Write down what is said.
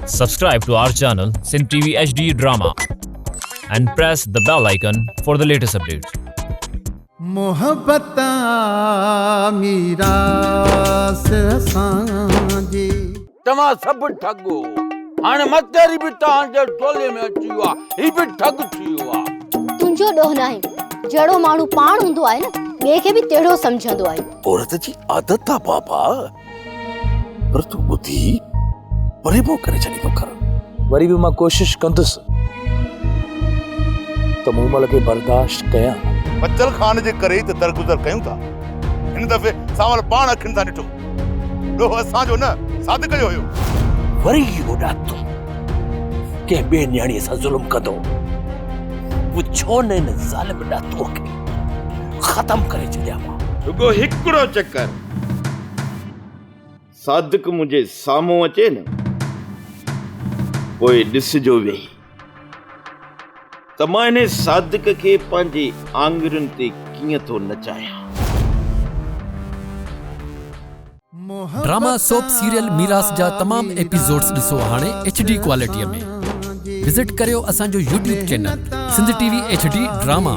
Subscribe to our channel Sindh TV HD Drama and press the bell icon for the latest updates. محبت آ ميراث اسان جي. توهان سڀ ٺڳ هو. هاڻي متيري به توهان جي ٽولي ۾ اچي ويو آ. هي به ٺڳ ٿي ويو آ. تنهنجو ڏوهه ناهي. جهڙو ماڻهو پاڻ هوندو آهي نه ٻئي کي به تهڙو سمجهندو آهي. عورت جي عادت آ بابا. پر تون ٻڌي پري پوء ڪري ڇڏيندو ڪر. وري به مان ڪوشش ڪندس ته مومل کي برداشت ڪيان. بچل خان جي ڪري ئي ته درگذر ڪيون ٿا. هن دفعي سانول پاڻ اکين سان ڏٺو. ڏوهه اسان جو نه صادق جو هيو. وري اهو ڏاتو ڪنهن ٻئي نياڻيء سان ظلم ڪندو. پوء ڇو نه هن ظالم ڏاتوء کي ختم ڪري ڇڏيان مان. رڳو هڪڙو چڪر صادق منهنجي سامهون اچي نه پوء ڏسجو ويهي ته مان انهي صادق کي پنهنجي آڱرين تي ڪيئن ٿو نچايان. ڊراما سوپ سيريل ميراث جا تمام ايپيسوڊز ڏسو هاڻي ايڇ ڊي ڪوالٽي ۾ وزٽ ڪريو اسان جو YouTube channel Sindh T V H D drama.